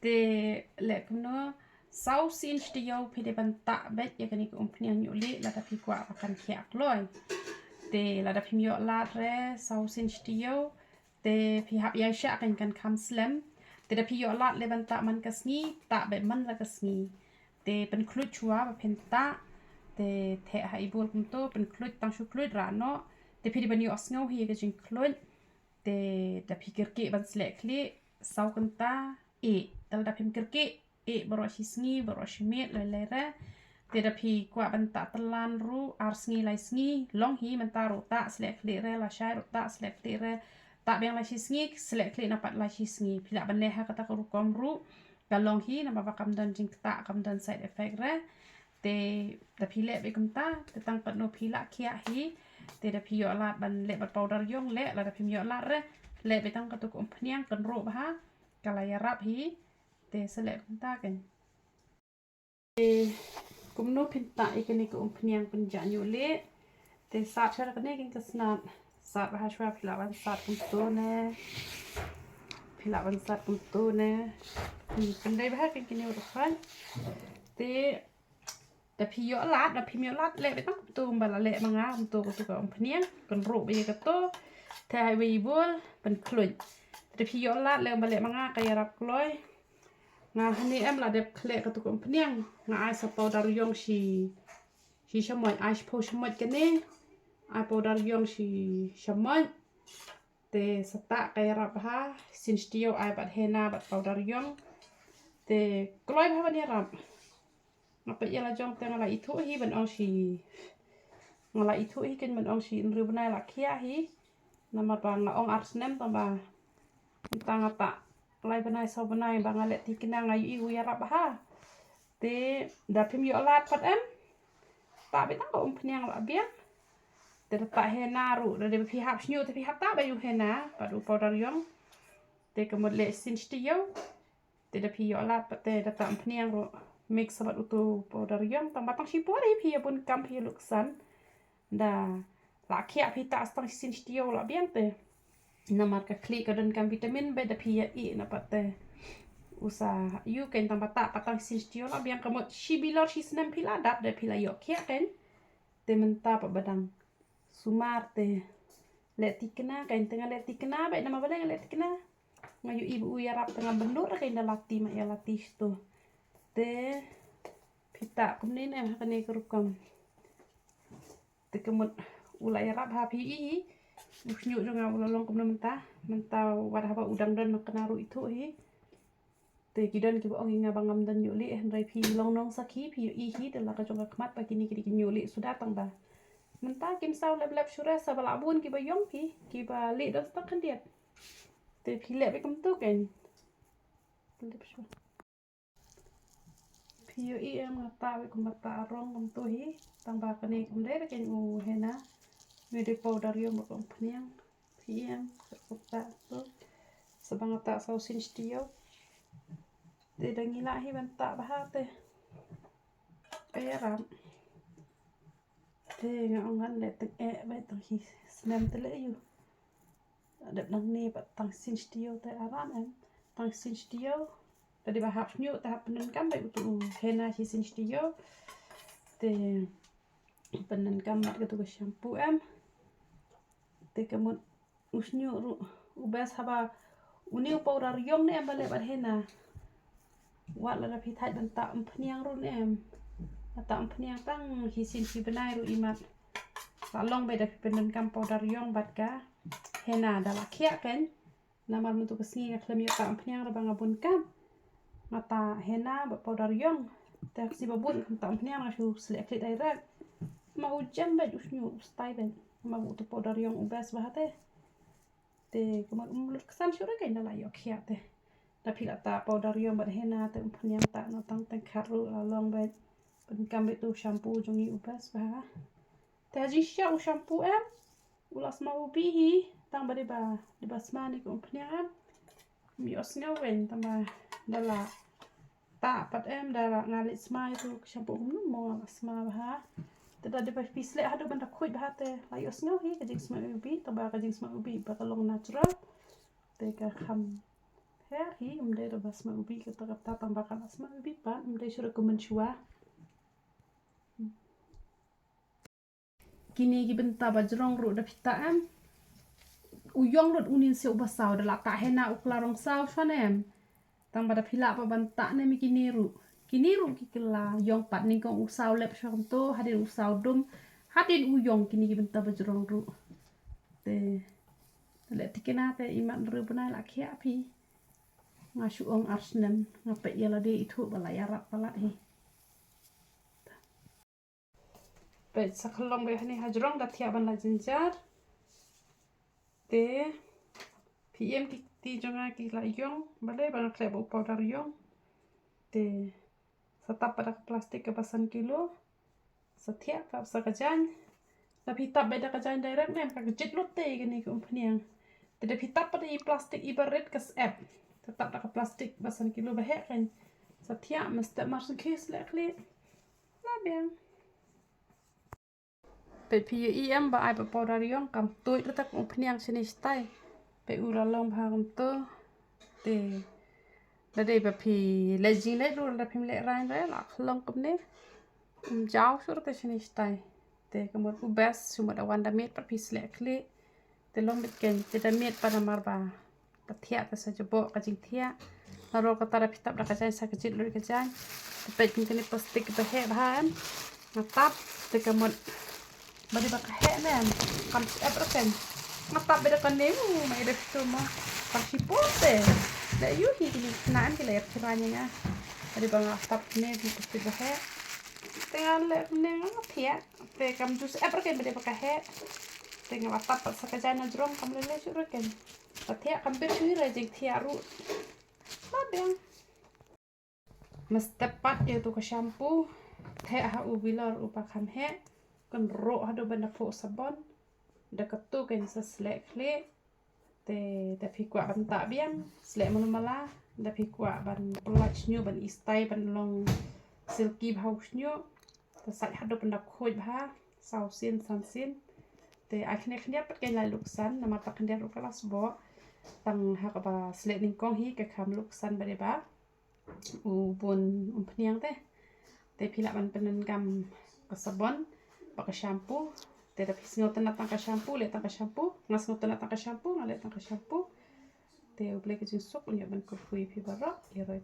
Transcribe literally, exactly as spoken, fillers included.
Te leh kumno, saw sien shi taïew phi dei ban tah beit ïa kane ka umphniang ñiuh lieh lada phi kwah ba kan khiah kloi. Te lada phim ïoh lad re saw sien shi taïew, te phi hap ïaishah kan kan kham slem. Te da phi ïoh lad leh ban tah man ka sngi, tah beit man la ka sngi. Te pynkhluit shuwa ba phin tah. Te theh ha i bol kumto, pynkhluit tang shu khluit rah noh. Te phi dei ban ïohsngew hi ïa ka jingkhluit. Te da phi kyrkieh ban sleh khlieh saw kynta, eh, te lada phim kyrkieh, eh, baroh shi sngi, baroh shi miet, lai lai re. Te da phi kwah ban tah tynlan ruh, ar sngi lai sngi, long hi mynta ruh tah sleh khlieh re, lashai ruh tah sleh khlieh re. Tah biang lai shi sngi, sleh khlieh na pat lai shi sngi. Phi lah ban leh ha kata ka rukom ruh, ka long hi, namar ba kam don jingktah, kam don side effect re. Te da phi leh beit kumta, te tang katno phi lah khiah hi. Te da phi ïoh lad ban leh bad powder ïong leh, lada phim ïoh lad re, leh beit tang katu ka umphniang, kynroh bha, ka la ïarap hi. Te sa leh kumta kan. Te kumno phin tah ïa kane ka umphniang pynjah ñiuh lieh. Te sat shuwa kane kan ka snat. Sat bha shuwa, phi lah ban sat kumto ne. Phi lah ban sat kumto ne. Hmm, pyndei bha kan kine u dkhot. Te da phi ïoh lad, da phim ïoh lad leh beit tang kumto, ba la leh ma nga kumto, katu ka umphniang, kynroh beit ïa kato. Te ha i bol pynkhluit. Da phi ïoh lad leh ba leh ma nga ka ïarap kloi. Nga hangne em la dep khleh katu ka umphniang, nga ai sa powder ïong shi, shi shamoit, ai shiphew shamoit kane. Ai powder ïong shi shamoit. Te sa tah ka ïarap bha, sien shi taïew ai bad henna bad powder ïong. Te kloi bha ban ïarap. Nga peit ïa la jong te nga la ithuh hi ban ong shi, nga la ithuh hi kan ban ong shi hynriew bnai la khiah hi. Namar ba nga ong ar snem tang ba, tang nga tah lai bnai saw bnai ba nga leh tikna, nga ïohi u ïarap bha. Te da phim ïoh lad pat em, tah beit tang ka umphniang la biang. Te da tah henna ruh, da dei ba phi hap shñiuh te phi hap tah beit u henna bad u powder ïong. Te ka mut leh sien shi taïew. Te da phi ïoh lad pat te da tah umphniang ruh mix bad utu powder ïong, tang ba tang shipor hi phi ïa bun kam, phi ïa lutksan. Da la khiah phi tah tang sien shi taïew la biang te. Namar ka khlieh ka donkam vitamin, bad da phi ïa ih na pat te u sa ïoh kan, tang ba tah pat tang sien shi taïew la biang, ka mut shi bilor shi snem phi la dap da phi la ïoh khiah kan. Te mynta pat ba dang sumar te leh tikna kan, te nga leh tikna beit, namar balei nga leh tikna? Nga ïohi ba u ïarap, te nga bynnud re kan da lati, ma ïa lati shto. Te phi tah kumne ne em ha kane ka rukom. Te ka mut u la ïarap ha, phi ïohi u shñiuh jong nga u la long kumne mynta. Mynta wat haba u dang don kane ruh ithuh hi. Te ki don kiba ong ïa nga ba ngam don ñiuh lieh, hynrei phi long nongsakhi, phi ïohi hi da la ka jong ka khmat ba kine ki dei ki ñiuh lieh suda, tang ba mynta kim saw lep lep shuh re, sa ba la bun kiba ïong phi, kiba lieh don tang khyndiat. Te phi leh beit kumto kan. Lep shuh. Phi ïohi em, nga tah beit kumba tah arong kumto hi, tang ba kane kam dei re kan u henna. Une dei powder ïong bad ka umphniang. Phi ïohi em, kumba tah to. Sa ba nga tah saw sien shi taïew. Te da ngi lah hi ban tah bha te. Ai aram. Te nga ong ngan leh tang eh beit, tang hi snem te leh ïa u. Dep nangne pat tang sien shi taïew te aram em. Tang sien shi taïew. Te dei ba hap shñiuh te hap pyndonkam beit utu u henna shi sien shi taïew. Te pyndonkam bad katu ka shampoo em. Te ka mut u shñiuh ruh u best haba une u powder ïong ne em ba leh bad henna. Wat lada phi thait ban tah umphniang ruh ne em. Tah umphniang tang hi sien hi bnai ruh imat. La long beit da phi pyndonkam powder ïong bad ka henna da la khiah kan. Namar mynta ka sngi nga khlem ïoh tah umphniang re ba nga bun kam. Nga tah henna bad powder ïong. Te ka sngi ba bun kam tah umphniang, nga shu sleh khlieh direct. Ma u jem beit u shñiuh, u stai beit. Ma utu powder ïong u best bha te. Te ka mut um lut ksan shuh re kan da la ïoh khiah te. Da phi la tah powder ïong bad henna te umphniang tah noh tang teng khat ruh la long beit. Pyndonkam beit utu shampoo jong ngi u best bha. Te ha jingshisha u shampoo em u la sma u bih hi, tang ba dei ba, dei ba sma ne ka umphniang em. Ym ïohsngew wei tang ba da la tah pat em, da la nga leit sma ïa utu shampoo kumno mo la sma bha. Te da dei ba phi sleh haduh ban da khuid bha te la ïohsngew hi ka jingsma u bih, tang ba ka jingsma u bih ba ka long natural. Te ka kham Her hi, um dei da ba sma u bih kata kata tang ba kan sma u bih pat, um dei shuh da kumne shuwa. Kine ki bynta ba jrong ruh da phi tah em. U ïong lut u nin se u ba saw da la tah hena u kla rong saw fan em. Tang ba da phi lah ba ban tah ne mi kine ruh. Kine ruh ki kla ïong pat nyngkong u saw lep shwa kumto, hadien u saw dum, hadien u ïong kine ki bynta ba jrong ruh. Te, te leh tikna te imat ruh bnai la khiah phi. Nga shu ong ar snem, nga peit ïa lade ithuh ba la ïarap palat hi. Peit sa khlong beit hani ha jrong da thiah ban la jynjar. Te phi em ki kti jong nga ki la ïong, balei ba nga khleh ba u powder ïong. Te sa tap pat da ka plastik kaba san kilo. Sa thiah pat sa ka jaiñ. Da phi tap beit da ka jaiñ direct ne em ka kjit lut te kane ka umphniang. Te da phi tap pat da i plastik i ba rit ka sep. Sa tap da ka plastik ba san kilo ba heh kan. Sa thiah mynstep mar sngewkhih sleh khlieh. La biang. Peit phi ïohi em ba ai ba powder ïong kam tuid ruh ta ka umphniang shane shatai. Peit u la long bha kumto. Te da dei ba phi leh jingleh ruh lada phim leh rain re la khlong kumne. Um jaw shuh ruh te shane shatai. Te ka mut u best shu mut a wan da miet pat phi sleh khlieh. Te long beit kein te da miet pat namar ba ka thiah te sa jaboh ka jingthiah. Nalor kata da phi tap da ka jaiñ sa kjit lut ka jaiñ. Te peit kum kane plastik ba heh bha em. Nga tap te ka mut ba dei ba ka heh ne em. Kam sep ruh kein. Nga tap beit da kane u ma i da phi tu ma. Kam sipor te. Da ïohi kine na em ki la ïap ki raiñ ïa nga. Ba dei ba nga tap ne ki plastik ba heh. Te nga leh ne nga thiah. Te kam ju sep ruh kein ba dei ba ka heh. Te nga la tap pat sa ka jaiñ na jrong kam lei lei shuh ruh kein. Ka thiah kam bit shuh hi re jingthiah ruh. Ba biang. Mynstep pat ïa uto ka shampoo. Theh ha u bilor u ba kham heh. Kynroh haduh ban da phuh sabon. Da katu kein sa sleh khlieh. Te da phi kwah ban tah biang sleh mano mala. Da phi kwah ban pynlait shñiuh ban istai ban long silky bha u shñiuh. Te sait haduh ban da khuid bha saw sien san sien. Te ai khyndiat khyndiat pat kein lai luksan namar ta khyndiat ruh ka la sboh. Tang ha kaba sleh nyngkong hi ka kham luksan ba dei ba u bun umphniang te. Te phi lah ban pyndonkam ka sabon bad ka shampoo. Te da phi sngewtynnat tang ka shampoo leh tang ka shampoo. Nga sngewtynnat tang ka shampoo nga leh tang ka shampoo. Te U Blei ka jingsuk un ïoh ban kyrkhu ïa phi baroh. Ïa roi.